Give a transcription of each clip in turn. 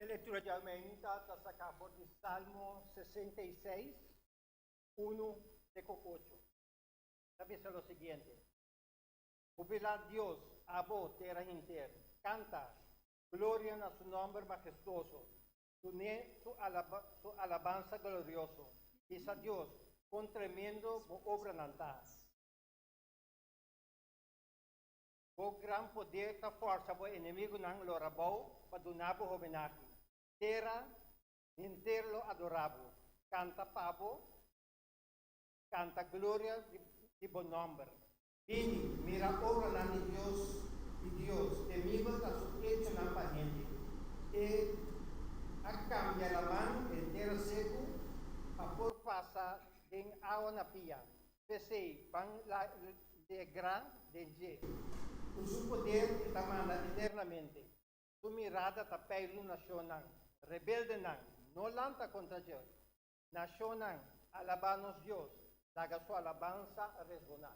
E lectura di awe ta saca for di Salmo 66, 1 te cu 8. Ta bisa lo siguiente: Hubila Dios, abo, tera henter, canta, gloria na su nomber majestuoso, dun'é su, alaba, su alabansa glorioso. Bisa Dios, con tremendo bo obranan ta. Bo gran poder ta forsa bo enemigunan lora abou pa duna bo homenahe. Tera henter lo adorá bo, kanta pa bo, kanta gloria di, di bo nòmber. Bini, mira obranan di Dios, di Dios, temibel ta su echonan pa hende. E a kambia laman den tera seku pa por pasa den awa na pia. P'esei, ban legrá den dje. Ku su poder e ta manda eternamente. Su mirada ta peilu nashonnan. Rebeldenan, no lanta kontra dje. Nashonnan, alabá nos Dios, laga su alabansa resoná.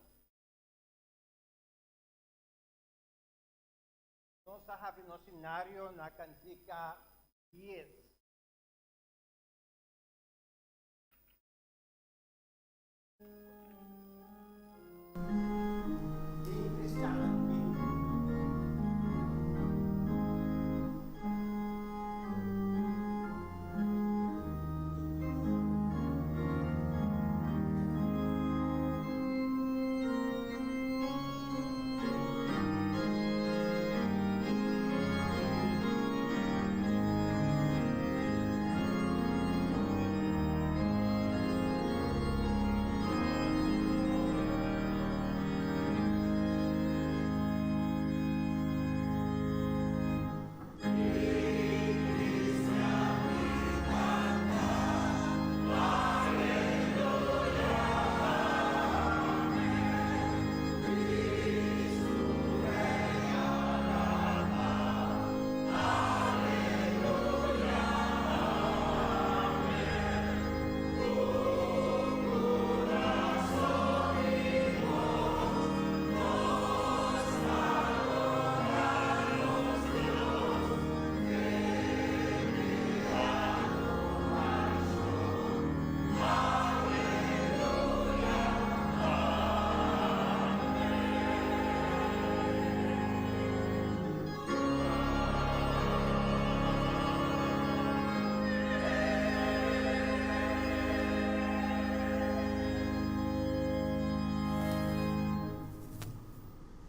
Nos a habri nos himnario na kantika dies. Bin cristiannan bin.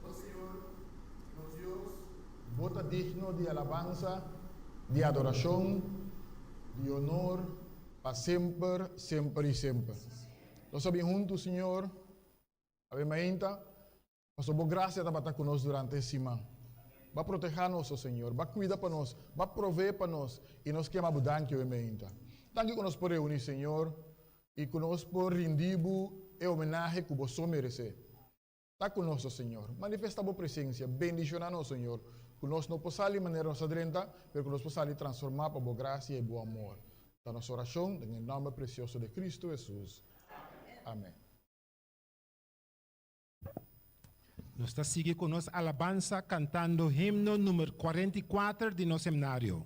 O Señor, nos Dios, Bo ta digno di alabansa, di adoracion, di honor, pa semper, semper y semper. Nos a bin hunto, Señor, awe mainta, Pasobra bo grasia tabata ku nos durante e siman. Bo a protehá nos, o Señor. Bo a kuida pa nos. Bo a proveé pa nos. I nos kema bo danki awe meinta. Danki ku nos por reuní, Señor, i ku nos por rindí bo e homenahe ku bo so meresé. Ta ku nos, o Señor. Manifestá bo presensia. Bendishoná nos, Señor, ku nos no por sali manera nos a drenta, pero ku nos por sali transformá pa bo grasia i bo amor. Ta nos orashon den e nòmber presioso di Kristu Hesus. Amèn. Nos ta sigui ku nos alabansa kantando himno numer 44 di nos himnario.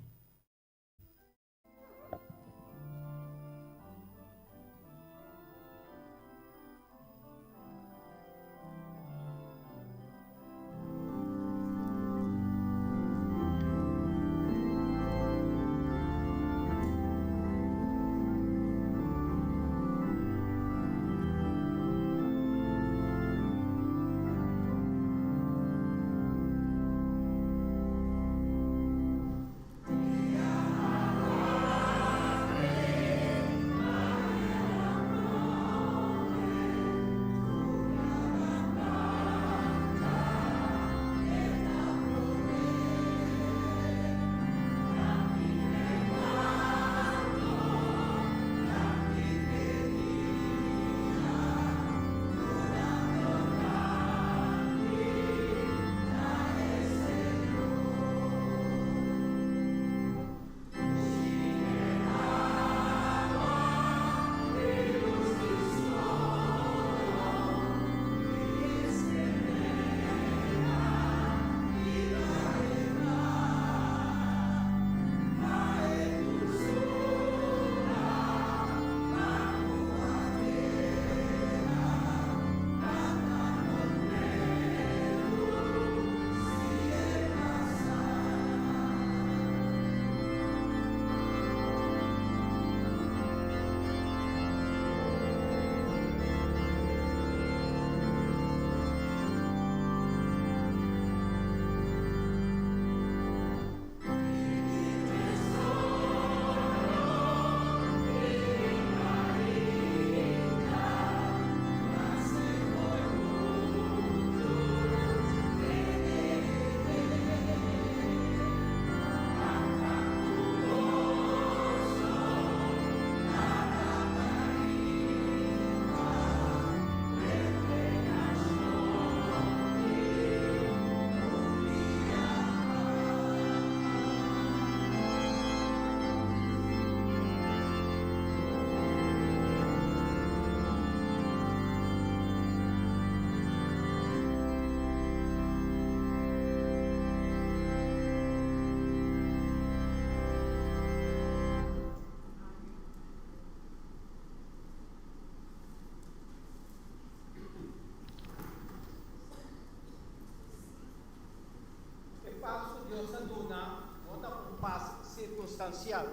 sirkunstansial.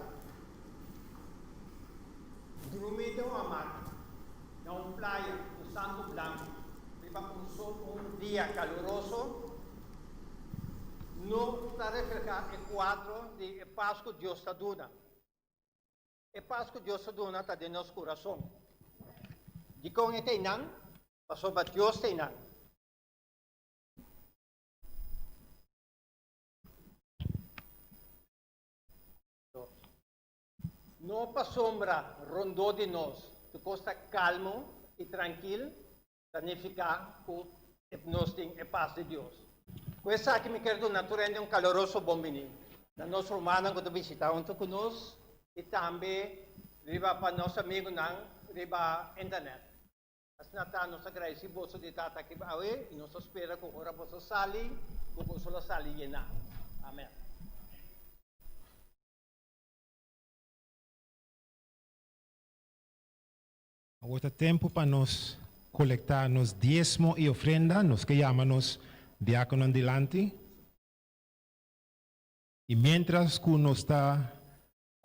Drumí den un hamaka na un playa ku santu blanku riba un sol un dia kaluroso no ta reflehá e kuadro di e pas ku Dios ta duna. E pas ku Dios ta duna ta den nos kurason. Dikon e ta einan? Pasobra Dios ta einan. No pasobra rondó di nos tur kos ta kalmu i trankil ta nifiká ku nos tin e pas di Dios. Ku esaki mi kier duna tur hende un kaloroso bon biní na nos rumannan ku ta bishitá huntu ku nos i tambe riba pa nos amigunan riba internet. Asina ta, nos ta gradisí boso di ta aki awe i nos ta spera ku ora boso sali, ku boso lo sali yená. Amèn. Awor ta tempu pa nos kolektá nos diesmo i ofrenda. Nos ke yama nos diákononan dilanti. I miéntras ku nos ta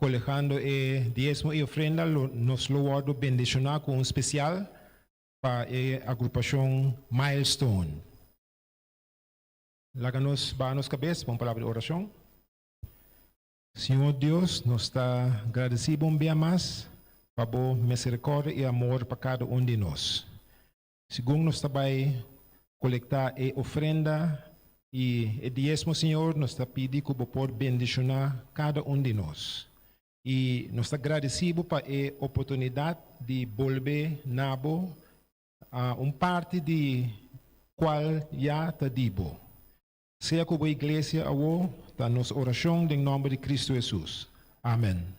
Kolehando e diesmo i ofrenda lo nos lo wòrdu bendishoná ku un spesial pa e agrupashon Milestone. Laga nos baha nos kabes pa un palabra di orashon. Señor Dios, nos ta gradisí Bo un bia mas pa Bo miserikòrdia i amor pa kada un di nos. Segun nos ta bai kolektá e ofrenda i e diesmo, Señor, nos ta pidi ku Bo por bendishoná kada un di nos. I nos ta gradisí Bo pa e oportunidat di bolbe na Bo, un parti di kual ya ta di Bo. Sea ku Bo iglesia awo, ta nos orashon den nòmber di Kristu Hesus. Amen.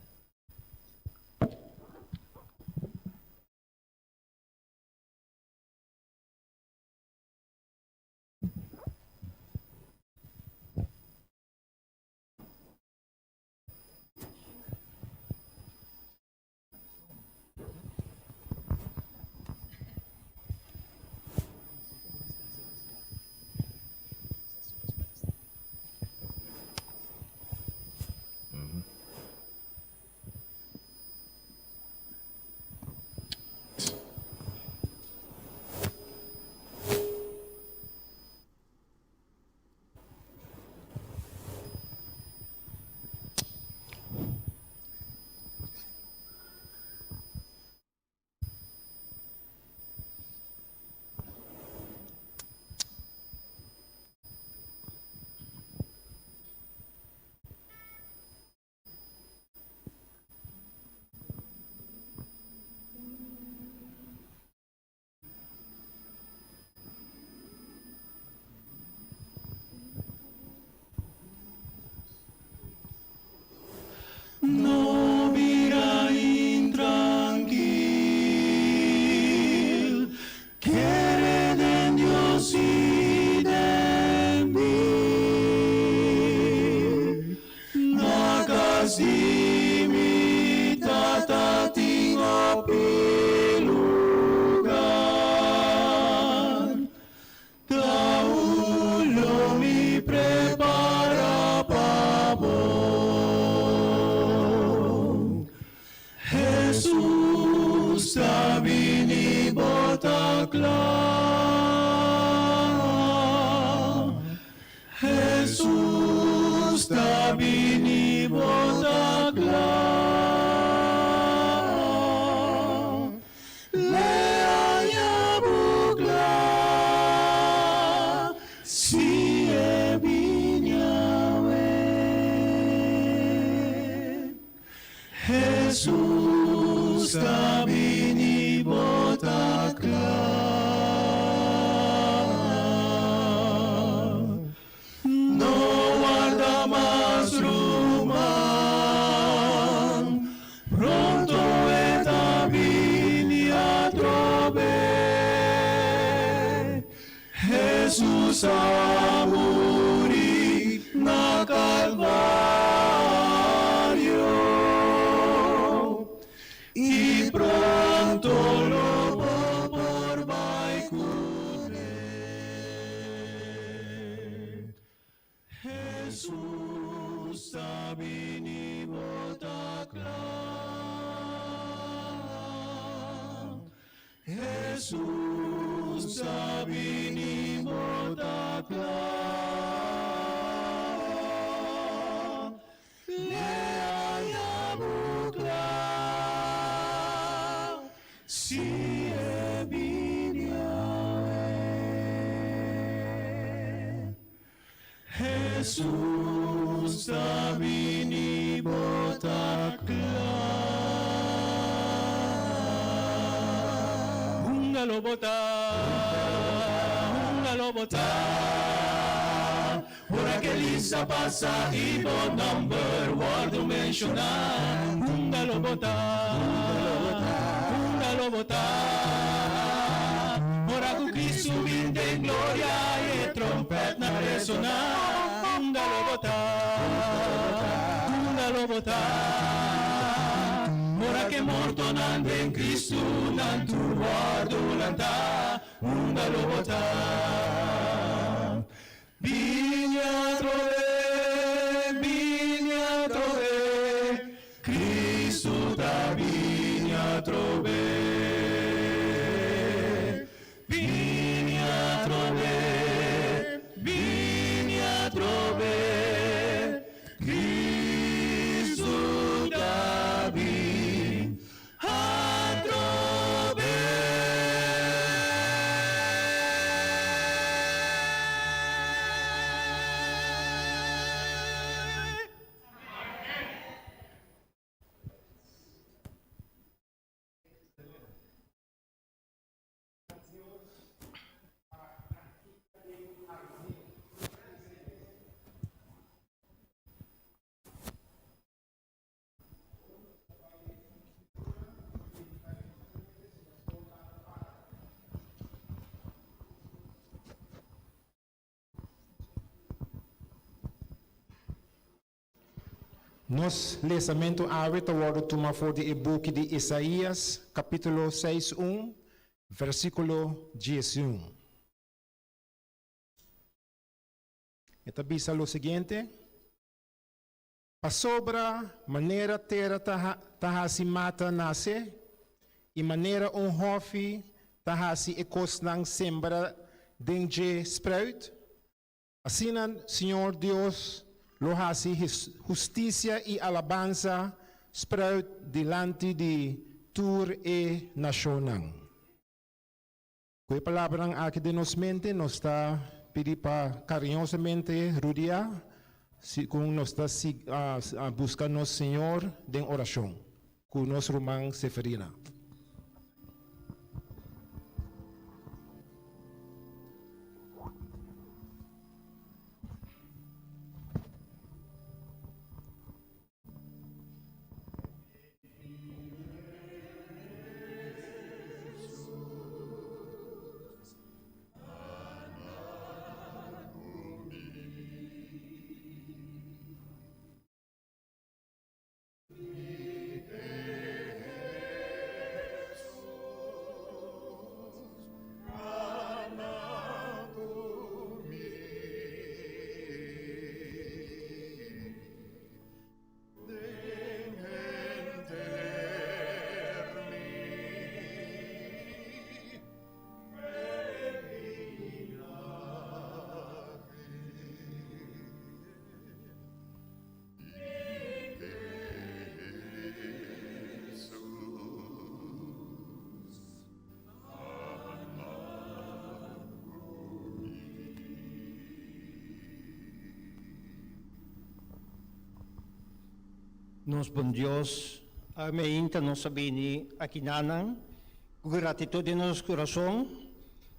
No bira intrankil, kere den Dios i den mi. Na kas di mi Tata tin hopi lugar, Ta un lo mi prepara pa bo. Hesus ta bini bo ta kla. Hesus ta bini bo ta kla. Lea ya bo kla si e bini awe. Hesus ta bini bo ta kla. No warda mas ruman, pronto e ta bini atrobe. Hesus a muri na Kalvario i pronto lo bo por bai kuné. Hesus ta bini bo. Jesus ta bini bo ta kla. L'e haña bo kla si e bini awe. Hesus ta bini bo ta kla. Hunga lo bo ta, hunga lo bo ta. Ora ke lista pasa i bo nomber wordu menshoná. Hunga lo bo ta, hunga lo bo ta. Ora ku Kristu bin den gloria i e trompètnan resoná. Unda lo bo ta, unda lo bo ta. Ora ku e mortonan den Kristu nan tur wòrdu lantá. Unda lo bo ta. Bini atrobe, bini atrobe, Cristo ta bini atrobe. Bini atrobe, bini atrobe, Cristo ta bini atrobe. Nos lesamentu awe ta wòrdu tuma for di e buki di Isaías, kapítulo seis un, versíkulo diesun. E ta bisa lo siguiente, Pasobra manera tera ta ta hasi mata nase, i manera un hòfi ta hasi e kosnan sembra den dje spruit, asina Señor Dios lo hasi hustisia i alabansa spruit dilanti di tur e nashonnan. Ku e palabranan aki den nos mente, nos ta pidi pa kariñosamente rudia segun nos ta buska nos Señor den orashon ku nos ruman Seferina. Nos bon Dios, awe meinta nos a bini akinanan ku gratitud den nos kurason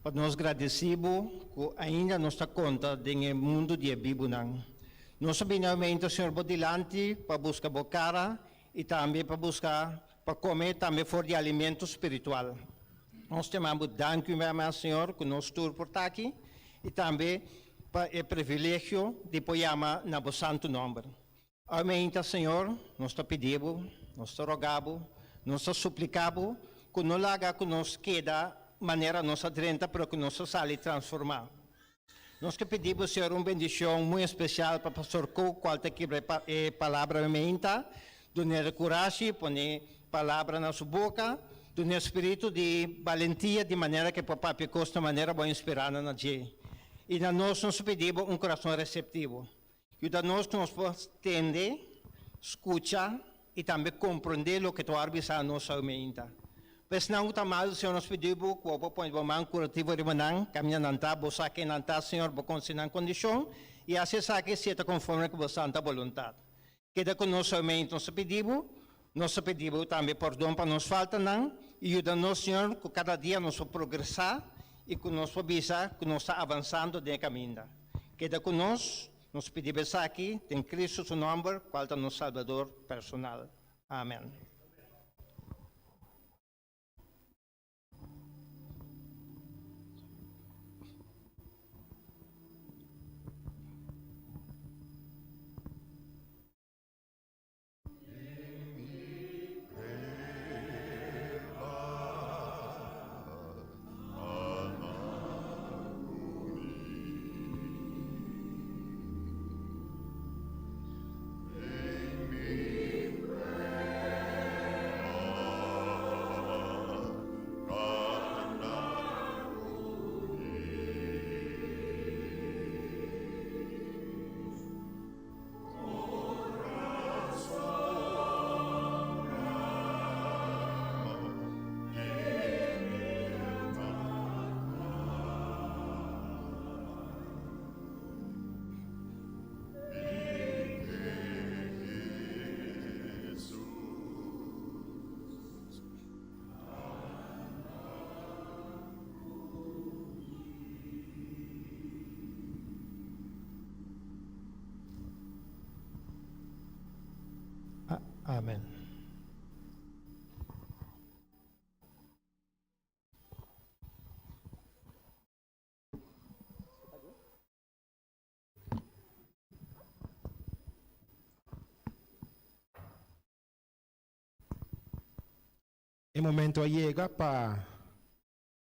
pa nos gradisí Bo ku ainda nos ta konta den e mundu di e bibunan. Nos a bini awe meinta, Señor, Bo dilanti pa buska Bo kara i tambe pa buska pa kome tambe for di alimento spiritual. Nos ta yama Bo danki un bes mas, Señor, ku nos tur por ta aki i tambe pa e privilegio di por yama na Bo santu nòmber. Awe meinta, Señor, nos ta pidi Bo, nos ta roga Bo, nos ta supliká Bo ku no laga ku nos keda manera nos a drenta pero ku nos a sali transformá. Nos ke pidi Bo, Señor, un bendishon muy espesial pa Pastor Kook kual ta kibra e palabra awe meinta, dun'é kurashi, pone. Palabra na su boka, dun'é spiritu di balentia di manera ku e por papia kos na manera bo a inspirá nan na dje. I na nos nos ta pidi bo un kurason reseptivo. Yuda nos ku nos por tende, skucha i tambe komprondé loke ta wòrdu bisá nos awe-meinta. Pa esnan ku ta malu, Señor, nos pidi bo ku bo por pone bo man kurativo riba nan, kaminda nan ta, bo sa ken nan ta, Señor, bo konosé nan kondishon, i hasi esaki si e ta konforme ku bo santa boluntat. Keda ku nos solamente nos ta pidi Bo, nos ta pidi Bo tambe pordon pa nos faltanan i yuda nos, Señor, ku kada dia nos por progresá i ku nos por bisa ku nos ta avansando den e kaminda. Keda ku nos, nos pidi Bo esaki den Cristo su nòmber, kual ta nos Salbador personal. Amen. Amen. E momento a yega pa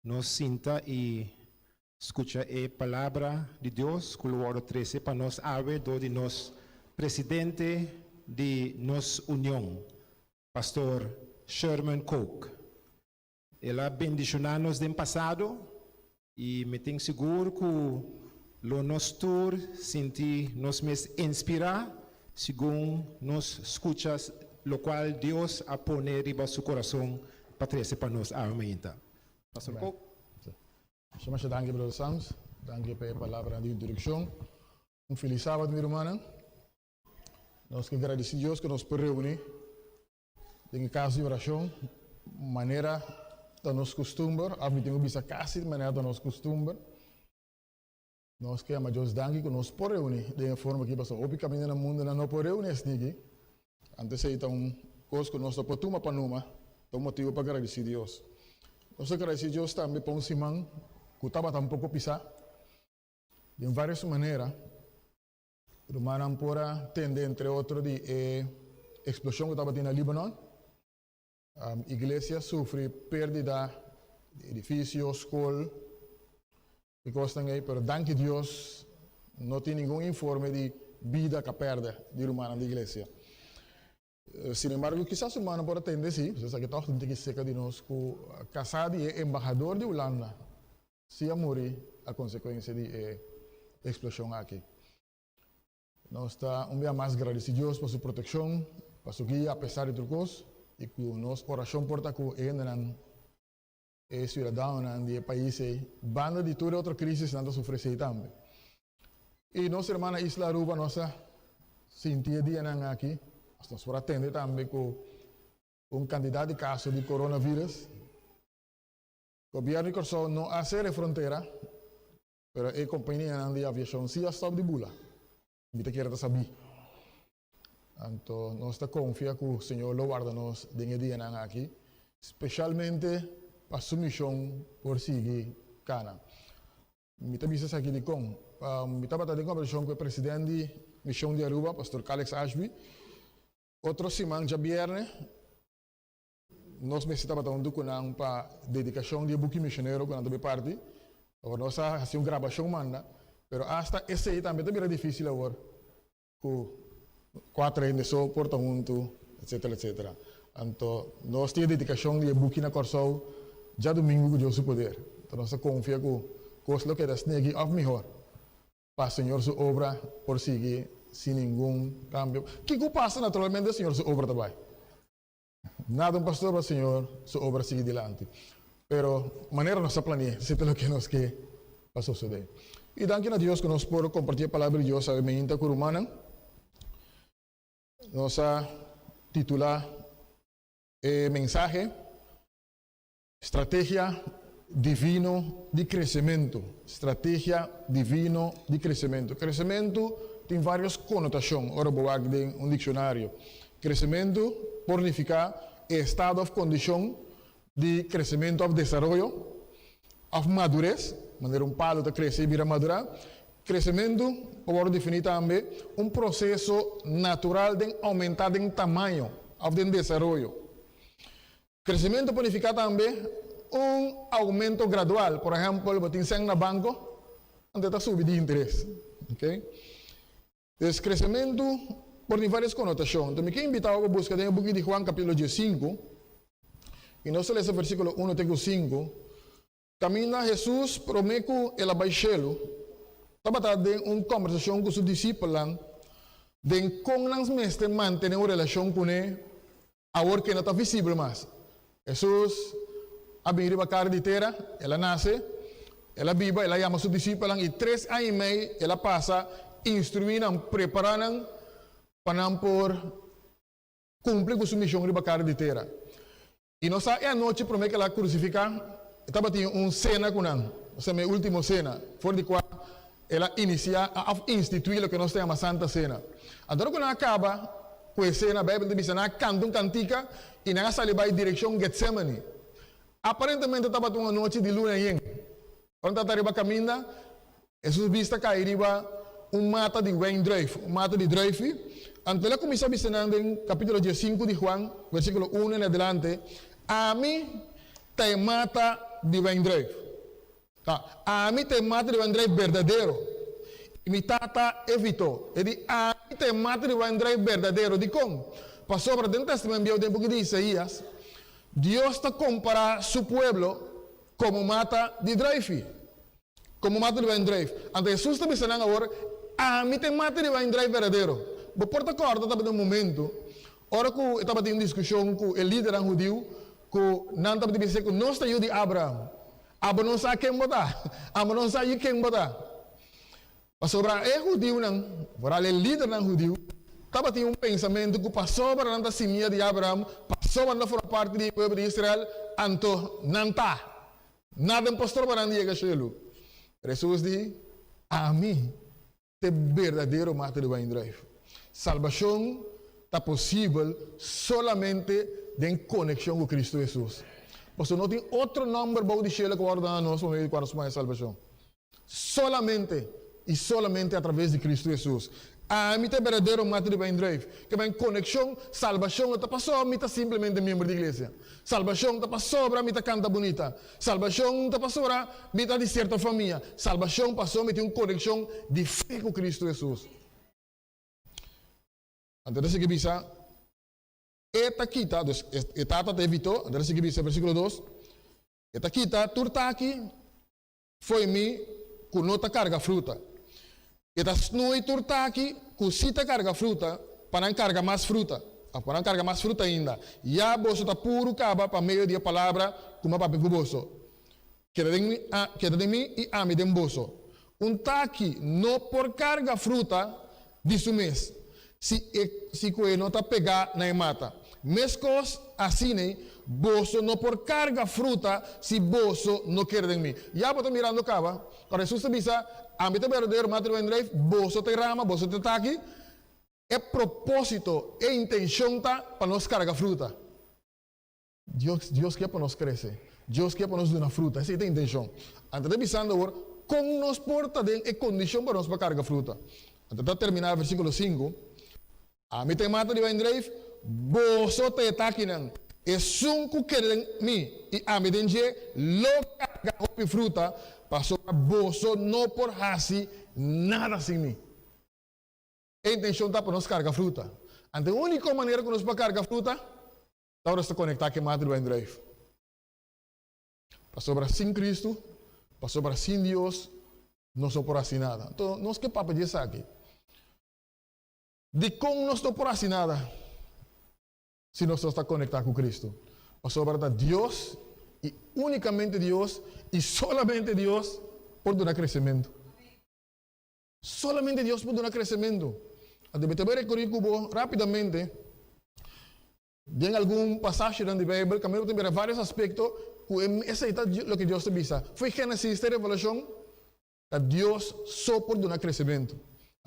nos sinta i skucha e Palabra di Dios ku lo wòrdu trese pa nos awe dor di nos presidente di nos union, Pastor Sherman Kook. El a bendishoná nos den pasado i mi tin sigur ku lo nos tur sinti nos mes inspirá segun nos skucha lokual Dios a pone riba su kurason pa trese pa nos awe mainta. Pastor Kook. Masha masha danki Brother Sams. Danki pa e palabranan di introdukshon. Un felis sabat mi rumannan. Nos ke gradisí Dios ku nos por reuní Den e kas di orashon, manera ta nos kustumber, òf mi tin ku bisa kasi manera ta nos kustumber, nos ke yama Dios danki ku nos por reuní den e forma akí, pasobra hopi kaminda na mundu nan no por reuní asina akí. Anto esei ta un kos ku nos no por tuma pa numa, ta un motibu pa gradisí Dios. Nos ta gradisí Dios tambe pa un siman ku tabata un poko pisá den vários manera. Rumannan por a tende entre otro di e explosion cu tabatin na Libanon. Iglesia sufri perdida di edificio, scol y cosnan ey, pero danki Dios no tin ningun informe di bida ca perde di rumannan di iglesia. Sin embargo, kisas rumannan por a tende si, pasobra esaki toch tin tiki cerca di nos cu casa di e embahador di Hulanda si a muri a consecuencia di e explosion aki. Nos ta un bia mas gradeci Dios pa su proteccion, pa su guia a pesar di tur cos y cu nos oracion por ta cu e hendenan, e ciudadanonan di e pais ey, banda di tur e otro crisisnan ta sufri esey tambe. Y nos hermana Isla Aruba nos a sinti e dianan aki, nos por a tende tambe cu un cantidad di caso di coronavirus. Gobierno di Corsou no a cera e frontera, pero e companianan di aviacion si a stop di bula. Mi ta kere ta sabí. Anto nos ta confia cu Señor lo warda nos den e dianan aki, specialmente pa Su mision por sigui cana. Mi ta bisa esaki dikon? Mi tabata den kombersashon ku e president di Mishon di Aruba, Pastor Calex Ashby. Otro siman djabierne, nos mester tabata huntu ku nan pa dedikashon di e buki mishonero ku nan ta bai parti. Awor nos a hasi un grabashon manda, pero asta esei tambe ta bira difísil awor ku kuater hende so por ta huntu, etsetera, etsetera. Anto nos tin e dedikashon di e buki na Kòrsou djadumingu ku Dios su poder. Anto nos ta konfia ku kos lo keda snegi òf mihor pa Señor su obra por sigui sin ningun kambio. Kiko pasa naturalmente Señor su obra ta bai. Nada un pastor pa Señor su obra sigui dilanti. Pero manera nos a plane'é, esei ta loke nos ke pa sosodé. I danki na Dios ku nos por kompartí e palabra di Dios awe meinta ku rumannan. Nos a titulá e mensahe Strategia Divino di Kresementu. Strategia Divino di Kresementu. Kresementu tin vários konotashon ora bo wak den un dikshonario. Kresementu por nifiká e estado òf kondishon di kresementu òf desaroyo òf madures, manera un palu ta krese i bira madurá. Kresementu por wòrdu definí tambe un proseso natural den oumentá den tamaño òf den desaroyo. Kresementu por nifiká tambe un oumento gradual, por ehèmpel bo tin sèn na banko, anto e ta subi di interes. Okay. Pues kresementu por tin vários konotashon. Anto mi ke invitá bo pa buska den e buki di Juan kapítulo diesinku, i nos ta lesa versíkulo unu te ku sinku, kaminda Hesus promé ku el a bai shelu tabata den un kòmbersashon ku su disipelnan den kon nan mester mantené un relashon kuné awor ku e no ta visibel mas. Hesus a bin riba kara di tera, el a nase, el a biba, el a yama su disipelnan i tres aña i mei el a pasa instruí nan, prepará nan pa nan por kumpli ku su mishon riba kara di tera. I nos sa e anochi promé ku el a krusifiká, e tabatin un sena ku nan, osea e último sena, for di kua el a inisiá òf instituí loke nos ta yama Santa Sena. Anto ora ku nan a kaba ku e sena, Beibel ta bisa nan a kanta un kantika i nan a sali bai direkshon Getsemani. Aparentemente tabata un anochi di luna yen. Ora nan tabata riba kaminda, Hesus bista kai riba un mata di wijndruif, un mata di druifi. Anto el a kuminsá bisa nan den kapítulo diesinku di Juan, versíkulo unu en adelante, Ami ta e mata di wijndruif. Ta, ami ta e mata di wijndruif berdadero, i mi Tata e vitó. E di, Ami ta e mata di wijndruif berdadero. Dikon? Pasobra den Tèstamènt Bieu, den buki di Isaías, Dios ta kompará Su pueblo komo mata di druifi. Komo mata di wijndruif. Anto Hesus ta bisa nan awor, Ami ta e mata di wijndruif berdadero. Bo por ta kòrda tabatin un momentu ora ku e tabatin un diskushon ku e lidernan hudiu ku nan tabatin bisa ku nos ta yu di Abraham. Abo no sa ken bo ta. Abo no sa yu ken bo ta. Pasobra e hudiunan, foral e lidernan hudiu, tabatin un pensamentu ku pasobra nan ta simia di Abraham, pasobra nan ta forma parti di e pueblo di Israel, anto nan ta. Nada no por stroba nan di yega shelu. Hesus di, Ami ta e berdadero mata di wijndruif. Salbashon ta posibel solamente den konekshon ku Kristu Hesus. Pasobra no tin otro nòmber bou di shelu ku a wòrdu dá na nos pa medio di kua nos por haña salbashon. Solamente i solamente atraves di Kristu Hesus. Ami ta e berdadero mata di wijndruif. Ke men konekshon, salbashon no ta pasobra mi ta simplemente miembro di iglesia. Salbashon ta pasobra mi ta kanta bunita. Salbashon ta pasobra mi ta di sierto famia. Salbashon pasobra mi tin un konekshon di fe ku Kristu Hesus. Anto ta sigui bisa, E ta kita, dus e Tata ta evitó, anto ta sigui bisa, versíkulo dos, E ta kita tur taki Fo'i mi ku no ta karga fruta. E ta snui tur taki ku si ta karga fruta, pa nan karga mas fruta, òf pa nan karga mas fruta ainda. Ya boso ta puru kaba pa medio di e palabra ku mi a papia ku boso. Keda den mi, keda den mi i ami den boso. Un taki no por karga fruta di su mes, si e si ku e no ta pegá na e mata. Meskos asina, boso no por karga fruta si boso no kere den mi. Ya bo ta mirando kaba, ora Hesus ta bisa, Ami ta berdadero mata di wendreif, boso ta e rama, boso ta e taki. E propósito, e intenshon ta pa nos karga fruta. Dios, Dios ke pa nos krese. Dios ke pa nos duna fruta. Esei ta intenshon. Anto ta bisando awor kon nos por ta den e kondishon pa nos por karga fruta. Anto ta terminá versíkulo sinku, Ami ta e mata di wijndreif, boso ta e takinan. Esun ku kere den mi i ami den dje lo karga hopi fruta, pasobra boso no por hasi nada sin mi. E intenshon ta pa nos karga fruta. Anto e úniko manera ku nos por karga fruta. Ta ora nos ta konektá ku e mata di wendruif. Pasobra sin Kristu, pasobra sin Dios, nos no por hasi nada. Anto nos ke papia di esaki. Dikon nos no por hasi nada si nos no ta konektá ku Kristu? Pasobra ta Dios i únikamente Dios i solamente Dios por duna kresementu. Solamente Dios por duna kresementu. Anto mi ta bai rekorí ku bo rápidamente den algun pasashinan di Beibel kaminda bo ta mira vários aspekto ku esei ta loke Dios ta bisa. Fo'i Génesis te Revelashon ta Dios so por duna kresementu.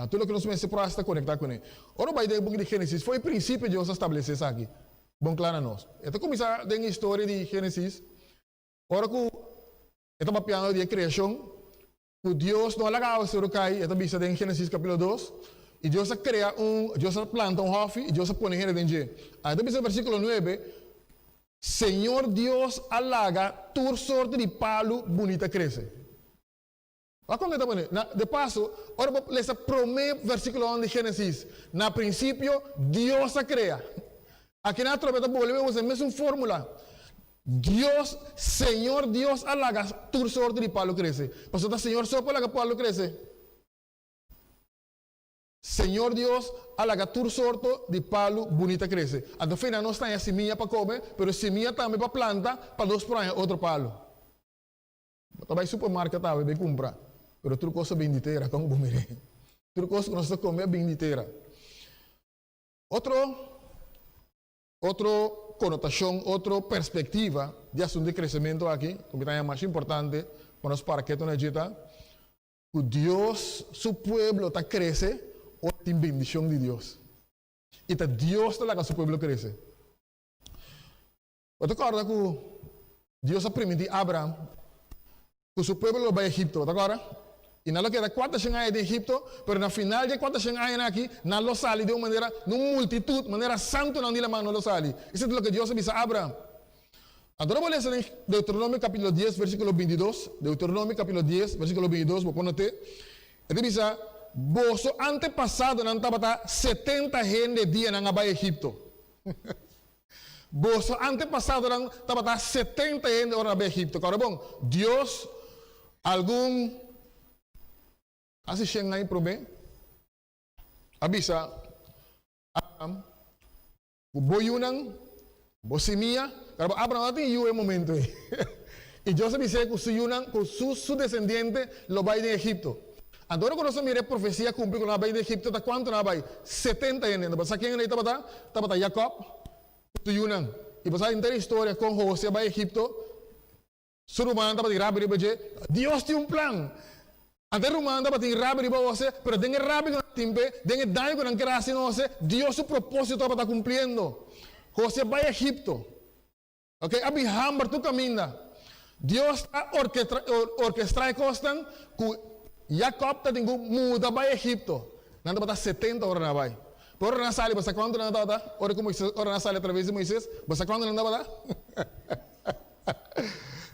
Tur loke nos mester por hasi ta konektá kuné. Ora bo bai den e buki di Génesis, fo'i prinsipio Dios a stablesé esaki bon kla na nos. E ta kuminsá den e historia di Génesis ora ku e ta papiando di e kreashon Ku Dios no a laga awaseru kai, e ta bisa den Génesis kapítulo dos, i Dios a krea un, Dios a planta un hòfi i Dios a pone hende den dje. A E ta bisa den versíkulo nuebe, Señor Dios a laga tur sorti di palu bunita krese. Wak kon e ta pone. Na, de paso, ora bo lesa promé versíkulonan di Génesis, na prinsipio Dios a krea. Akinan atrobe ta bolbe usa e mesun fórmula. Dios, Señor Dios a laga tur sorto di palu krese. Pasobra ta Señor so por laga palu krese. Señor Dios a laga tur sorto di palu bunita krese. Anto fina nos ta haña simia pa kome, pero simia tambe pa planta pa nos por haña otro palu. Bo ta bai supermarket awe bai kumpra, pero tur kos a bin di tera, kon bo mir'é? Tur kos ku nos ta kome a bin di tera. Otro otro konotashon, otro perspektiva di asuntu di kresementu aki, ku mi ta haña masha importante pa nos para ketu na dje ta, ku Dios su pueblo ta krese ora tin bendishon di Dios. I ta Dios ta laga su pueblo krese. Bo ta kòrda ku Dios a primintí Abraham ku su pueblo lo bai Egipto, bo ta kòrda? I nan lo keda kuatershen aña den Egipto, pero na final di e kuatershen añanan aki, nan lo sali den un manera, den un multitut, manera santunan di laman nan lo sali. Esei ta loke Dios a bisa Abraham. Anto ora bo lesa den Deuteronomio kapítulo dies, versíkulo bintidos, Deuteronomio kapítulo dies, versíkulo bintidos, bo por not'é, e ta bisa, Boso antepasadonan tabata setenta hende dia nan a bai Egipto. Boso antepasadonan tabata setenta hende ora nan bai Egipto. Kòrda bon, Dios algun kasi shen aña promé a bisa Abraham ku bo yunan, bo simia, kòrda bon, Abraham no tabatin yu e momento ei. I Dios a bis'é ku su yunan, ku su su desendiente lo bai den Egipto. Anto ora ku nos a mira e profesia kumpli ku nan a bai den Egipto, ta kuantu nan a bai? Setenta hende. Anto bo sa ken ei tabata? Tabata Jakòb ku su yunan. I bo sa henter e historia kon Hose a bai Egipto, su rumannan tabatin rabia riba dje. Dios tin un plan! Anto e rumannan tabatin rabia riba Hose, pero den e rabia ku nan tin p'e, den e daño ku nan kere hasi na Hose, Dios su propósito tabata kumpliendo. Hose a bai Egipto. Ok, a bin hamber tur kaminda. Dios a orkestrá e kosnan ku Jakòb ta tin ku muda bai Egipto. Nan tabata setenta ora nan a bai. Pero ora nan a sali, bo sa kuantu nan tabata? Ora ku Moises, ora nan a sali atraves di Moises, bo sa kuantu nan tabata?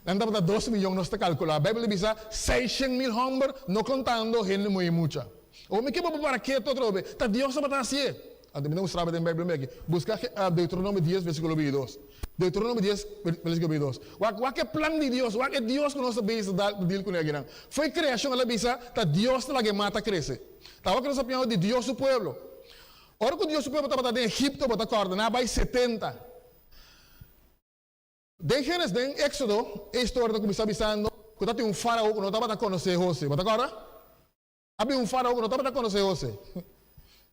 Nan tabata dos miyon, nos ta kalkulá. Beibel ta bisa seishent mil hòmber, no kontando hende muhé i mucha. Awor mi ke bo para ketu atrobe. Ta Dios tabata hasié. Anto mi ta mustra bo den Beibel un beki. Buska Deuteronomio dies versikulo bintidos. Deuteronomio dies versikulo bintidos. Wak wak e plan di Dios, wak e Dios ku nos ta bezig ta deal kuné akinan. Fo'i kreashon el a bisa ta Dios ta laga e mata krese. Ta awor ku nos ta piensa di Dios su pueblo. Ora ku Dios su pueblo tabata den Egipto bo ta kòrda nan a bai setenta. Den Génesis, den Éxodo, e historia ta kuminsá bisando ku tatin un farao ku no tabata konosé Hose. Bo ta kòrda? A bin un farao ku no tabata konosé Hose.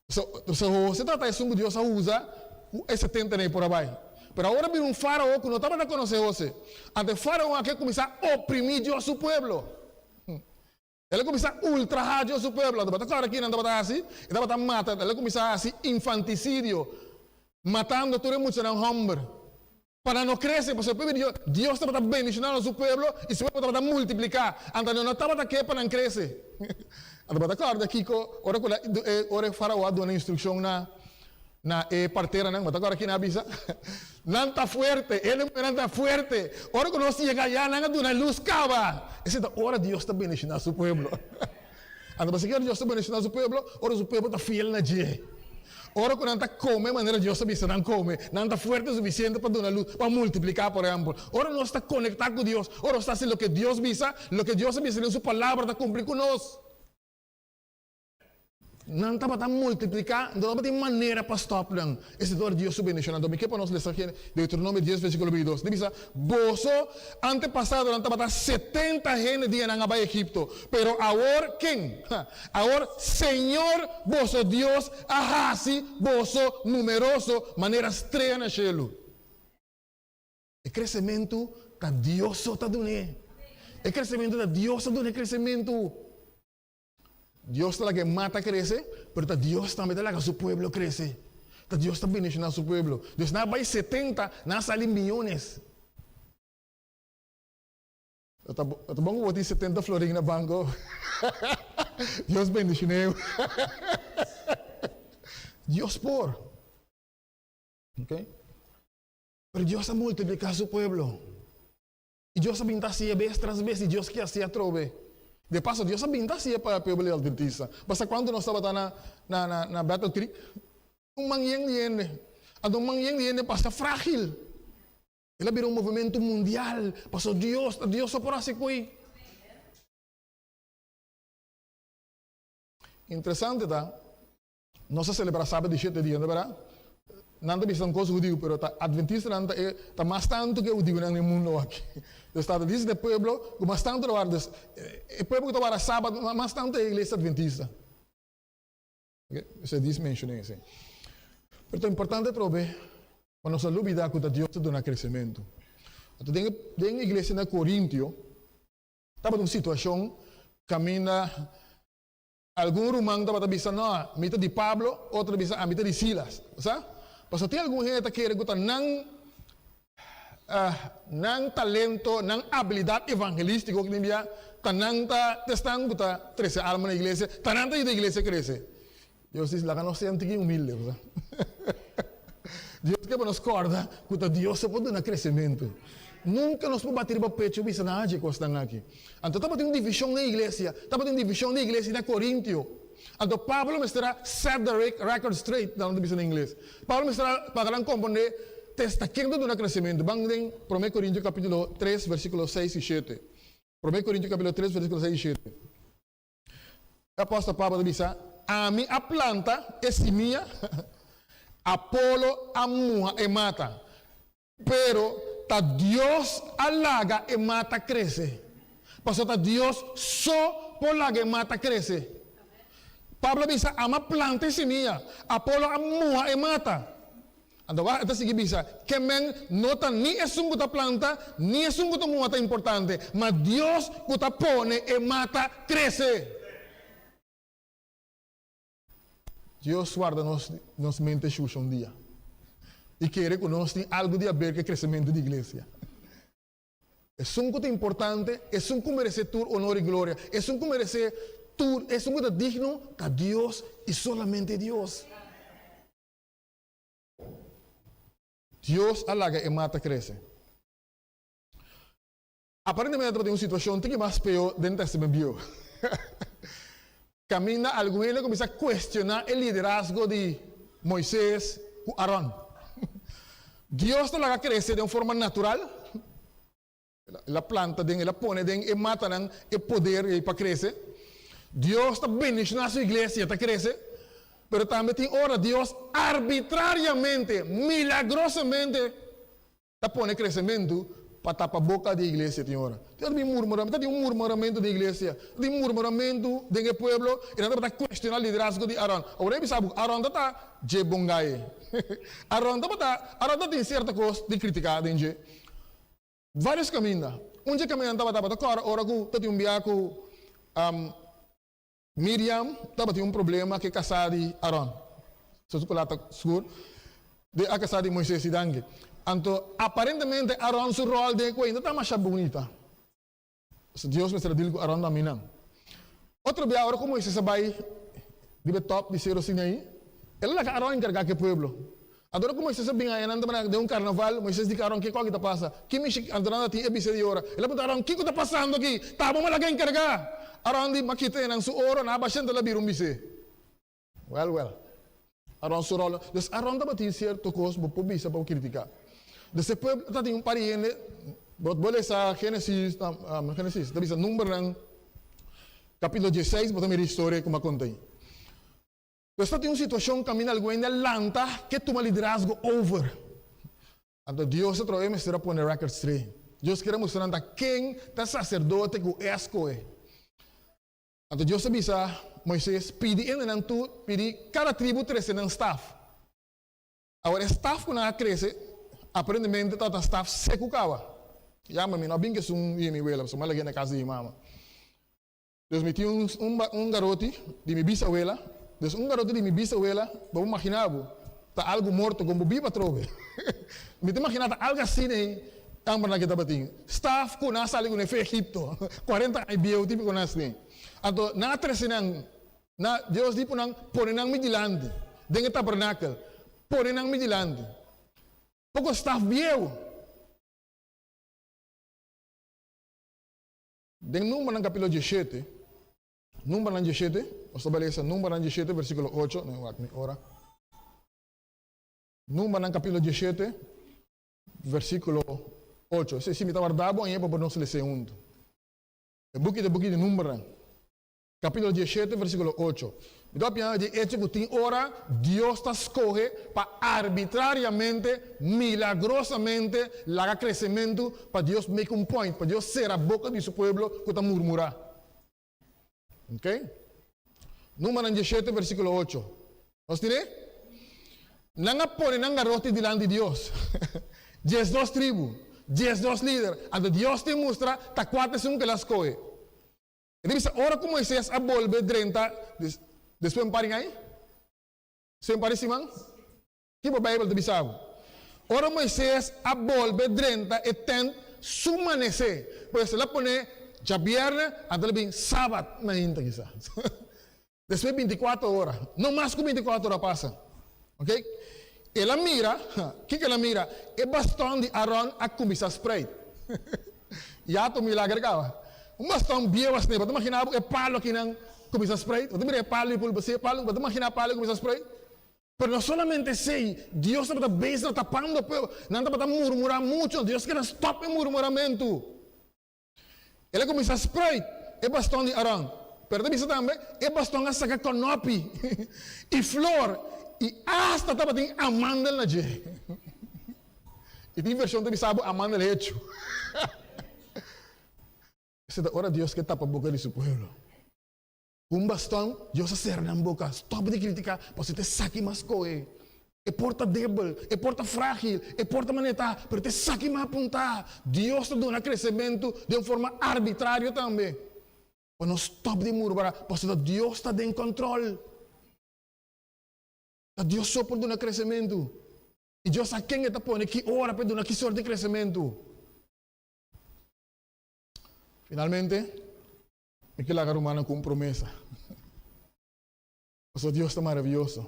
So, so Hose tabata esun ku Dios a usa ku e setenta nei por a bai. Pero awor a bin un farao ku no tabata konosé Hose. Anto e farao aki a kuminsá oprimí Dios su pueblo. El a kuminsá ultrahá Dios su pueblo. Anto bo ta kòrda kinan tabata hasi? E tabata mata, el a kuminsá hasi infantisidio, matando tur e muchanan hòmber. Pa nan no krese, pasobra pueblo di Dios, Dios tabata bendishonando su pueblo i su pueblo tabata multipliká. Anto nan no tabata ke pa nan krese. Anto bo ta kòrda kiko ora ku ora e Farao a duna instrukshon na na e parteranan, bo ta kòrda kina a bisa? Nan ta fuerte, e muhernan ta fuerte. Ora ku nos yega ayá nan a duna lus kaba. Esei ta ora Dios ta bendishoná su pueblo. Anto pasobra ki ora Dios ta bendishoná su pueblo? Ora su pueblo ta fiel na dje. Ora ku nan ta kome manera Dios ta bisa nan kome, nan ta fuerte sufisiente pa duna lus, pa multipliká, por ehèmpel. Ora nos ta konektá ku Dios, ora nos ta hasi loke Dios bisa, loke Dios a bisa den su Palabra ta kumpli ku nos. Nan tabata multipliká, no tabatin manera pa stòp nan. Esei ta ora Dios su bendishonnan. Anto mi ke pa nos lesa Deuteronomio dies versíkulo bintidos. Di bisa, Boso antepasadonan tabata setenta hende dia nan a bai Egipto, pero awor ken? Awor Señor boso Dios a hasi boso numeroso manera strea na shelu. E kresementu ta Dios so ta dun'é. E kresementu ta Dios ta duna e kresementu. Dios ta laga e mata krese, pero ta Dios tambe ta laga su pueblo krese. Ta Dios ta bendishoná su pueblo. Dios nan a bai setenta, nan a sali miyones. Lo ta lo ta bon ku bo tin setenta florin na banko. Dios bendishoné bo. Dios por. Okay. Pero Dios a multipliká su pueblo. I Dios a bin ta hasié bes tras bes, i Dios ke hasié atrobe. De paso, Dios a bin ta hasié pa e pueblo di Adventista. Basta kuantu nos tabata na na na na Battle Creek? Un man yen di hende. Anto un man yen di hende pasa frágil. El a bira un movementu mundial, pasobra Dios, ta Dios so por hasi koe. Interesante ta, Nos ta selebrá Sabat di shete dia, no ta berdad? Nan ta bisa un kos hudiu, pero ta adventistanan ta e ta mas tantu ku e hudiunan den mundu aki. Dus ta adventista ta e pueblo ku mas tantu ta warda. Dus e pueblo ku ta warda Sabat mas tantu ta e iglesia adventista. Oke, esei dis menshoné esei. Pero ta importante atrobe pa nos no lubidá ku ta Dios ta duna kresementu. Anto den e den e iglesia na Korintio tabata un situashon kaminda Algun ruman tabata bisa, No, mi ta di Pablo, otro ta bisa, Ami ta di Silas. Bo sa? Pasobra tin algun hende ta kere ku ta nan nan talento, nan abilidat evangelístiko ku tin bia, ta nan ta esnan ku ta trese alma na iglesia, ta nan ta yuda iglesia krese. Dios dice, Laga nos sea un tiki humilde, bo sa. Dios ke pa nos kòrda ku ta Dios so por duna kresementu. Nunka nos por bati riba pechu bisa nan haci e kosnan aki. Anto tabatin un divishon den iglesia, tabatin un divishon den iglesia na Korintio. Anto Pablo mester a set the record straight, nan ta bisa na ingles. Pablo mester a paga nan komprondé te sta ken ta duna kresementu. Ban den Promé Korintio kapitulo tres versíkulo seis i shete. Promé Korintio kapitulo tres versíkulo seis i shete. E apòstel Pablo ta bisa, Ami a planta e simia, Apolo a muha e mata, pero ta Dios a laga e mata krese. Pasobra ta Dios so por laga e mata krese. Pablo a bisa, Ami a planta e simia, Apolo a muha e mata. Anto wak e ta sigui bisa, Ke men no ta ni esun ku ta planta, ni esun ku ta muha ta importante, ma Dios ku ta pone e mata krese. Dios warda nos nos mente shusha un dia i kere ku nos tin algu di haber ku e kresementu di iglesia. Esun ku ta importante, esun ku meresé tur onor i gloria, esun ku meresé tur, esun ku ta digno, ta Dios i solamente Dios. Dios a laga e mata krese. Aparentemente tabatin un situashon tiki mas peó den Testament Bieu. Kaminda algun hende a kuminsá kuestioná e liderazgo di Moises ku Aron. Dios ta laga krese den un forma natural. El a planta den, el a pone den e matanan e poder ei pa krese. Dios ta bendishoná su iglesia, ta krese. Pero tambe tin ora Dios arbitrariamente, milagrosamente ta pone kresementu pa tapa boka di e iglesia tin ora. Tin ora bin murmuramentu, ta tin un murmuramentu den iglesia, ta tin murmuramentu den e pueblo i nan tabata kuestioná liderazgo di Aron. Awor e bisa bo, Aron ta ta dje bon gai. Aron tabata, Aron ta tin sierto kos di kritiká den dje. Varios kaminda. Un dje kamindanan tabata tabata kòrda ora ku ta tin un bia ku Miriam tabatin un problema ku e kasá di Aron. So su palabra ta sigur di a kasá di Moises i danki. Anto aparentemente Aron su ròl den e kuenta ta masha bunita. So Dios mester a dil ku Aron tambe nan. Otro bia ora ku Moises a bai riba e tòp di Sero Sinaí, el a laga Aron enkargá ku e pueblo. Anto ora ku Moises a bin aya nan tabata den un karnaval, Moises di ku Aron, Kiko aki ta pasa? Ki mishi Anto nan ta tin e bisa di ora. El a puntra Aron, Kiko ta pasando aki? Ta bo a laga enkargá? Aron di, M'a kita enan su oro, nan a basha anto el a bira un bisé. Wèl, wèl. Aron su ròl. Dus Aron tabatin sierto kos bo por bisa pa bo kritiká. Dus e pueblo tabatin un par di hende, bo bo lesa Génesis, Génesis ta bisa Numbernan kapítulo dieseis bo ta mira e historia ku mi a konta ei. Pues tabatin un situashon kaminda algun hende a lanta ke tuma liderazgo over. Anto Dios atrobe mester a pone record straight. Dios kier a mustra nan ta ken ta saserdote ku e a skohe. Anto Dios a bisa Moises, Pidi hendenan tur, pidi kada tribu trese nan staf. Awor e staf ku nan a krese aparentemente tabata staf seku kaba. Ya, ma mi no a bin ku esun di mi wela, pasobra mi a lag'é na kas di mi mama. Dus mi tin un un garoti di mi bisawela, dus un garoti di mi bisawela, bo por magina bo, ta algu morto kon bo biba atrobe. Mi ta magina ta algu asina ei kambernan ke tabatin. Staf ku nan a sali ku nan for Egipto, kuarenta aña bieu tipo ku nan asina. Anto nan a trese nan, na Dios di ku nan, pone nan mi dilanti den e tabernakel, pone nan mi dilanti. Poko staf bieu. Den Numbernan capítulo dieshete, Numbernan dieshete, nos ta bai lesa Numbernan dieshete versículo ocho, no wak mi ora. Numbernan capítulo dieshete, versículo ocho. Si, si mi ta warda bo aña pa por nos lesa huntu. E buki ta e buki di Numbernan. Capítulo diesshete, versículo ocho. Mi ta papia di echo cu tin ora Dios ta scoge pa arbitrariamente, milagrosamente laga crecemento pa Dios make un point, pa Dios cera boca di su pueblo cu ta murmura. Ok? Numanan diesshete, versículo ocho. Nos tine? Nan a pone nan garoti dilanti Dios. Diesdos tribu, diesdos lider. Anto Dios tin mustra ta cua ta esun cu el a scoge. E ta bisa, ora ku Moises a bolbe drenta despues un par di aña, despues un par di siman, kiko Beibel ta bisa bo? Ora Moises a bolbe drenta e tènt su manesé, pues el a pone djabièrnè, anto el a bin sabat mainta kisas. Despues bintikuater ora, no mas ku bintikuater ora pasa, ok, el a mira, kiko el a mira? E baston di Aron a kuminsá spreit. Ya ta un milager kaba. Un baston bieu asina, bo ta imaginá bo e palu akinan kuminsá spreit? Bo ta mira e palu i pulpa si e palu, bo ta imaginá palu kuminsá spreit? Pero no solamente esei, Dios tabata bezig tapando pueblo, nan tabata murmurá muchu, Dios keda stòp e murmuramentu. El a kuminsá spruit e baston di Aron. Pero ta bisa tambe, e baston a saka kònòpi i flor i asta tabatin amandel na dje. I tin vershon ta bisa bo amandel hechu. Esei ta ora Dios ke tapa boka di su pueblo. Ku un baston, Dios a sera nan boka. Stòp di kritiká, pasobra ta esaki mas kohe. E por ta debel, e por ta frágil, e por ta manera ta, pero ta esaki mas apuntá. Dios ta duna kresementu den un forma arbitrario tambe. Pa nos stòp di murmurá, pasobra Dios ta den kòntròl. Ta Dios so por duna kresementu. I Dios sa ken e ta pone ki ora pa e duna ki sort di kresementu. Finalmente. Mi ke laga rumannan ku un promesa. Pasobra Dios ta maravioso.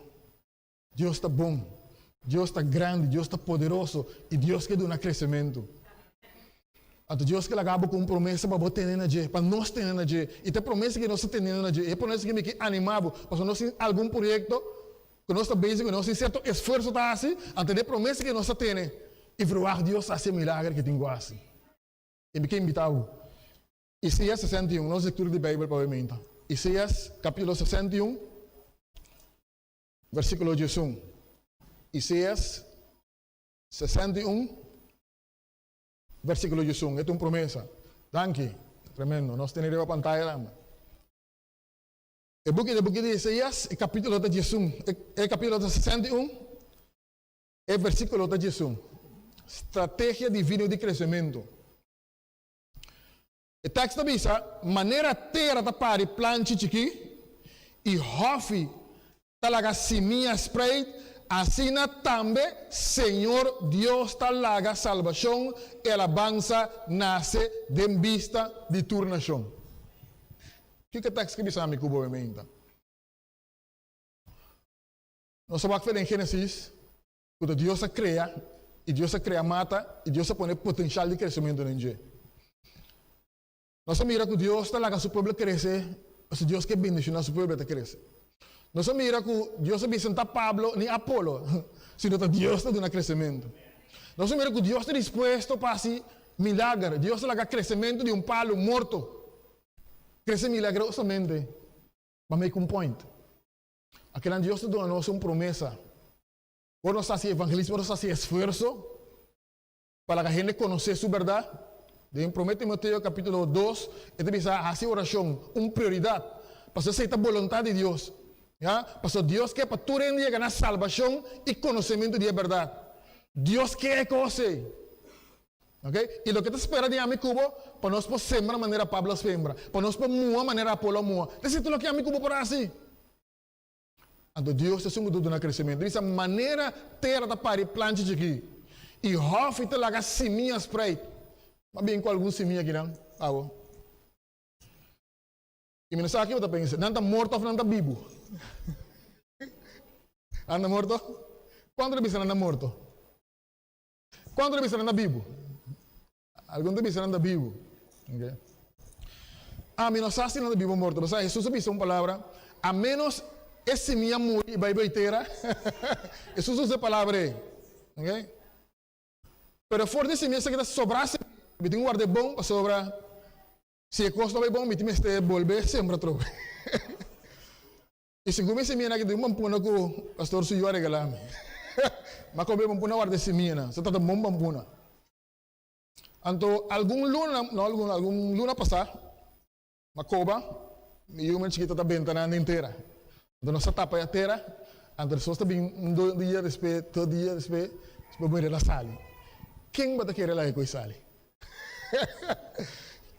Dios ta bon. Dios ta grandi. Dios ta poderoso. I Dios ke duna kresementu. Anto Dios ke laga bo ku un promesa pa bo tene na dje, pa nos tene na dje. I ta e promesa ke nos ta teniendo na dje, e promesa ke mi ke anima bo, pasobra nos tin algun proyekto ku nos ta bezig ku nos tin sierto esfuerso ta hasi, anto e promesa ke nos ta tene i verwagt Dios hasi e milager ke tin ku hasi. I mi ke invita bo. Isaías 61, nos lectura di Bijbel pa awe meinta. Isaías capítulo 61, versículo 11. Isaías 61, versículo 11. E ta un promesa. Danki. Tremendo. Nos tene riba pantaya tambe. E buki, e buki di Isaías, e capítulo ta 11. E, e capítulo ta 61, e versículo ta 11. Strategia divino di crecemento. E tekst ta bisa, Manera tera ta pari planchi chikí i hòfi ta laga simia spreit, asina tambe Señor Dios ta laga salbashon i alabansa nase den bista di tur nashon. Kiko e tekst ke bisa mi ku bo meinta? Nos a wak fe den Génesis ku ta Dios a krea i Dios a krea mata i Dios a pone potenshal di kresementu den dje. Nos a mira ku Dios ta laga su pueblo krese pasobra Dios ke bendishoná su pueblo e ta krese. Nos a mira ku Dios a bisa no ta Pablo ni Apolo, sino ta Dios ta duna kresementu. Nos a mira ku Dios ta dispuesto pa hasi milager. Dios ta laga kresementu di un palu morto krese milagrosamente pa make un point. Akinan Dios ta duna nos un promesa. Ora nos ta hasi evangelismo, ora nos ta hasi esfuerso pa laga hende konosé su bèrdat. Den Promé Timoteo kapítulo dos e ta bisa hasi orashon un prioridat, pasobra esei ta boluntat di Dios. Ya, pasobra Dios ke pa tur hende yega na salbashon i konosementu di e bèrdat. Dios ke e kos ei. Ok, i loke ta spera di ami ku bo, pa nos por sembra manera Pablo a sembra, pa nos por muha manera Apolo a muha. Esei ta loke ami ku bo por hasi. Anto Dios ta esun ku ta duna kresementu. Di sa manera tera ta pari planchi chikí i hòfi ta laga simia spreit. M'a bin ku algun simia akinan awo. I mi no sa ki bo ta pensa, nan ta morto òf nan ta bibu? Nan ta morto? Kuantu ta bisa nan ta morto? Kuantu ta bisa nan ta bibu? Algun ta bisa nan ta bibu. Okay. Ami no sa si nan ta bibu o morto. Pasobra Hesus a bisa un palabra, a menos e simia muri i bai bai tera. Hesus usa e palabra ei. Okay. Pero for di simia esaki ta sobra simia. Mi tin ku warda e bon pasobra si e kos no bai bon mi tin mester bolbe sembra atrobe. I segun mi simianan aki tin un pampuna ku pastor su yu a regalá mi. Mi a kombe pampuna warda e simianan. Sa tabata bon pampuna. Anto algun luna, no algun, algun luna pasá, mi a koba, mi yu men chikito ta benta nan den tera. Anto nos a tapa e tera, anto despues ta bin un dia despues, dos dia despues, despues bo mira el a sali. Ken bo ta kere laga ku e sali?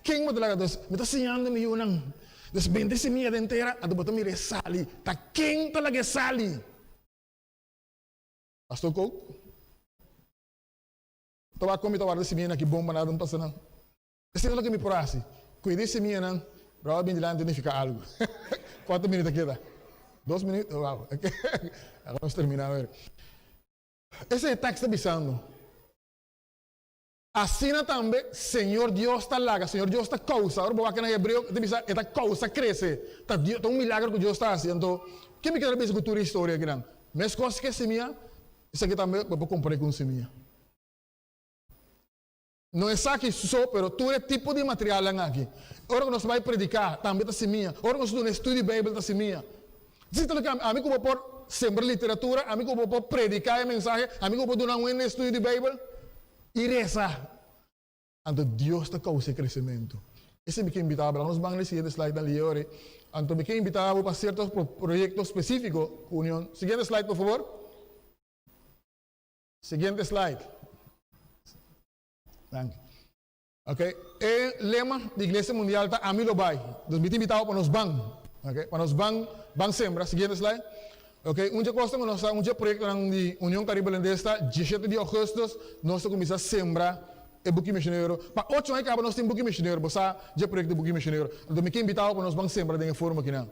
Ken bo ta laga? Entonces, mi ta siñando mi yunan. Entonces, benta e simia den tera, anto bo ta mira e sali. Ta ken ta laga e sali? Pastor Kook, ta wak kon mi ta warda e simianan aki bon pa nada no pasa nan. Esei ta loke mi por hasi. Kuida e simianan, Bròder bin dilanti nifiká algu. Kuantu minüt a keda? Dos minüt? Wow. Awe nos terminá awe. Esei e tèks ta bisando. Asina tambe Señor Dios ta laga, Señor Dios ta kousa. Ora bo wak na hebreo e ta bisa e ta kousa krese. Ta ta un milagro ku Dios ta hasi. Anto, ke mi kier bisa ku tur e historia akinan? Meskos ku e simia, esaki tambe bo por kompar'é ku un simia. No esaki so, pero tur e tipo di materialnan aki. Ora ku nos bai prediká, tambe ta simia. Ora ku nos duna estudio di Beibel, ta simia. Esei ta loke ami ku bo por sembra literatura, ami ku bo por prediká e mensahe, ami ku bo por duna un hende estudio di Beibel i resa. Anto Dios ta kousa e kresementu. Esei mi ke invitá bo. Laga nos ban na e siguiente slide nan liore. Anto mi ke invitá bo pa sierto proyekto spesífiko ku Union. Siguiente slide por fabor. Siguiente slide. Danki. Ok, e lema di Iglesia Mundial ta Ami lo bai. Dus mi ta invitá bo pa nos ban. Ok, pa nos ban, ban sembra. Siguiente slide. Ok, un dje kosnan ku nos ta, un dje proyektonan di Union Karibe Holandes ta, diesshete di ougùstùs nos ta kuminsá sembra e buki misionero. Pa ocho aña kaba nos tin buki misionero. Bo sa dje proyekto di buki misionero. Anto mi ke invitá bo pa nos ban sembra den e forma akinan.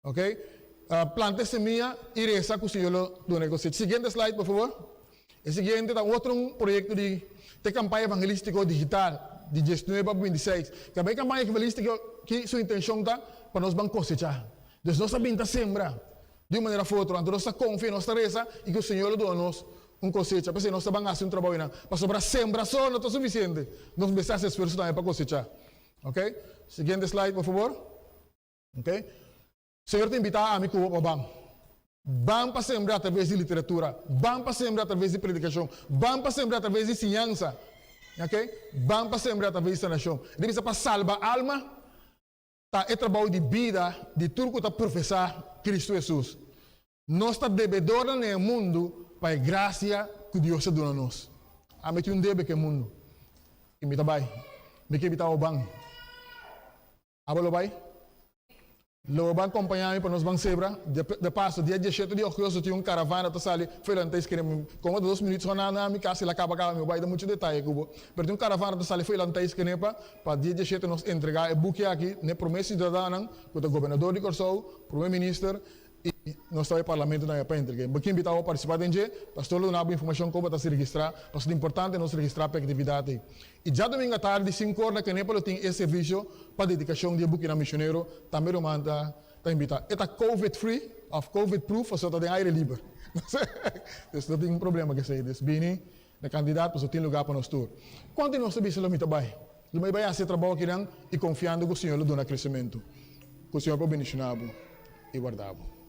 Ok, planta e semia i resa ku Señor lo duna e kosecha. Siguiente slide por favor. E siguiente ta otro un proyekto di te kampaña evangelístiko digital di diesnuebe pa bintiseis. Kaba e kampaña evangelístiko ki su intenshon ta pa nos ban kosechá. Dus nos ta bin ta sembra di un manera of otro. Anto nos ta konfia, nos ta resa i ku Señor lo duna nos un kosecha. P'esei nos ta ban hasi un trabou einan. Pasobra sembra so no ta sufisiente. Nos mester hasi esfuerso tambe pa kosechá. Ok, siguiente slide por favor. Ok. Señor ta invitá ami ku bo pa ban. Ban pa sembra atraves di literatura. Ban pa sembra atraves di predikashon. Ban pa sembra atraves di siñansa. Ok. Ban pa sembra atraves di sanashon. E ta bisa pa salba alma ta e trabou di bida di tur ku ta profesá Kristu Hesus. Nos ta debedornan den e mundu pa e grasia ku Dios a duna nos. Ami tin un debe ku e mundu i mi ta bai. Mi ke bita bo ban. Abo lo bai? Lo bo ban kompañá mi pa nos ban sebra? De paso, dia dieshete di ogosto tin un karavana ta sali for Elantei Skenepa. Komo ta dos minuut so na na mi kasi la kaba kaba mi bo bai ta muchu detaye ku bo. Pero tin un karavana ta sali for Elantei Skenepa pa dia dieshete nos entregá e buki aki n'e promé siudadanonan ku ta gobernador di Kòrsou, promé minister I nos ta bai parlamento tambe pa entreg'é. Bo ke invitá bo partisipá den dje? Pastor lo duna bo informashon kon bo ta si registrá, pasobra ta importante nos registrá pa e aktividat ei. I djadumingu atardi di sinku or na Kenepa lo tin e servisio pa dedikashon di e bukinan misionero. Tambe ruman ta. Ta invitá. E ta covid free òf covid proof pasobra ta den aire liber. Dus no tin problema ku esei. Dus bini na kandidat pasobra tin lugá pa nos tur. Kuantu di nos ta bisa lo mi ta bai? Lo mi bai hasi e trabou akinan i konfiando ku Señor lo duna kresementu. Ku Señor por bendishoná bo i warda bo.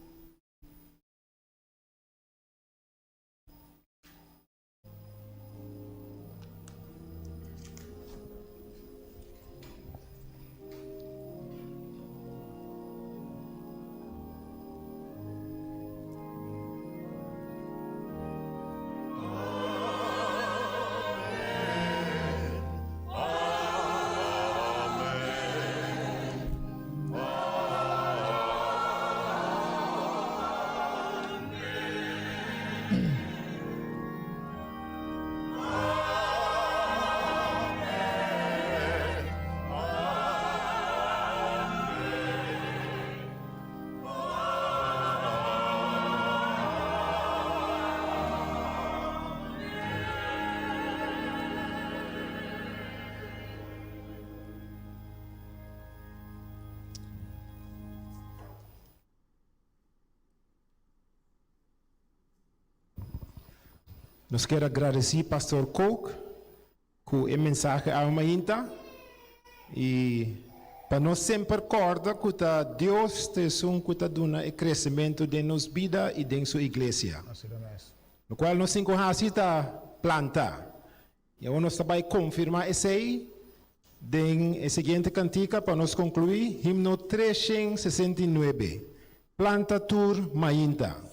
Nos kier a gradeci Pastor Kook cu e mensahe awe mainta y pa nos semper corda cu ta Dios ta esun cu ta duna e crecemento den nos bida y den su iglesia. Locual nos tin cu haci ta planta. Y awor nos ta bay confirma esey den e siguiente cantica pa nos conclui, himno 369, Planta Tur Mainta.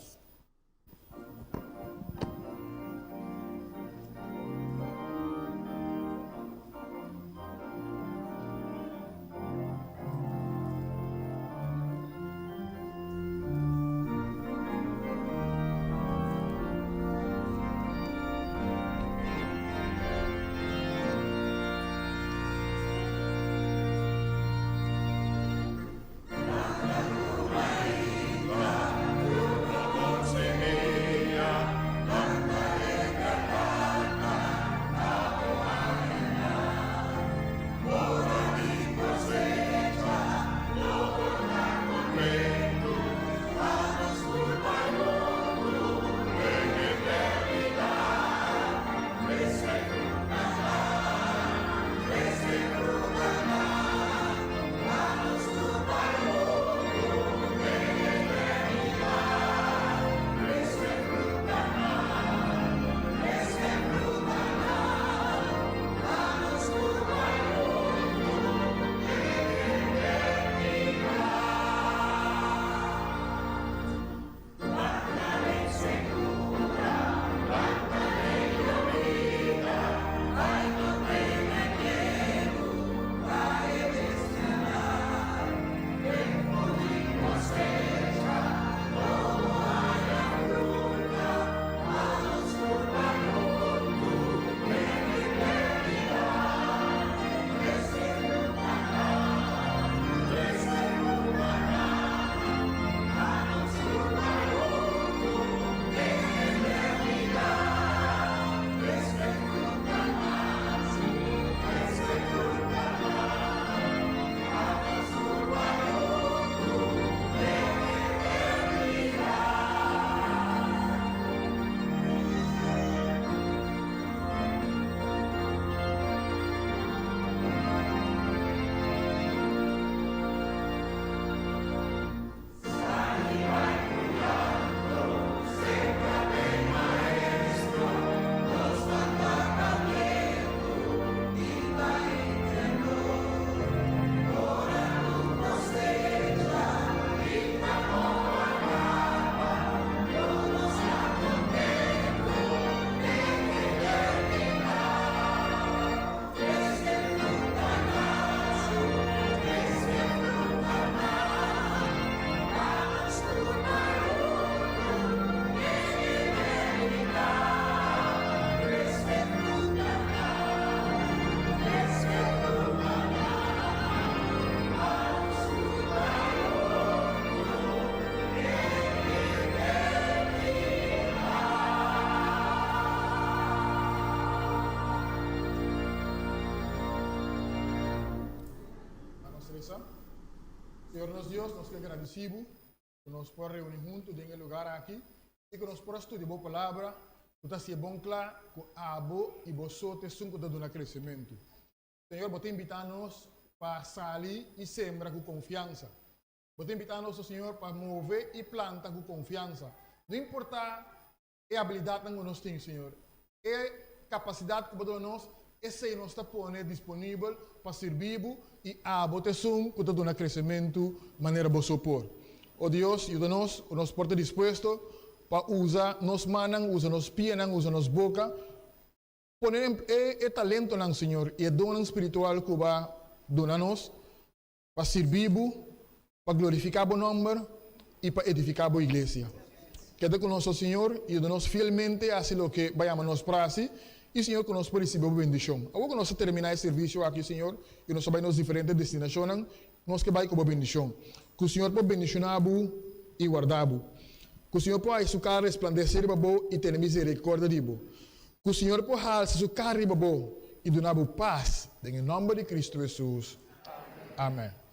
Señor nos Dios, nos ke gradisí Bo ku nos por reuní huntu den e lugar aki i ku nos por a studia Bo Palabra ku ta hasié bon kla ku Abo i Bo so ta esun ku ta duna kresementu. Señor, Bo ta invitá nos pa sali i sembra ku konfiansa. Bo ta invitá nos, o Señor, pa move i planta ku konfiansa. No importá e abilidatnan ku nos tin, Señor, e kapasidat ku Bo duna nos, esei nos ta pone disponibel pa sirbi Bo i Abo ta esun ku ta duna kresementu manera Bo so por. O Dios, yuda nos ku nos por ta dispuesto pa usa nos mannan, usa nos pianan, usa nos boka, pone e talentonan, Señor, i e donnan spiritual ku Bo a duna nos pa sirbi Bo, pa glorifiká Bo nòmber i pa edifiká Bo iglesia. Keda ku nos, o Señor, i yuda nos fielmente hasi loke Bo a yama nos por hasi, i, Señor, ku nos por risibí Bo bendishon. Awor ku nos ta terminá e servisio aki, Señor, i nos ta bai nos diferente destinashonnan, nos ke bai ku Bo bendishon. Ku Señor por bendishoná bo i warda bo. Ku Señor por haci Su kara resplandesé riba bo i tene misericordia di bo. Ku Señor por halsa Su kara riba bo i duna bo pas, den e nòmber di Cristo Hesus. Amèn.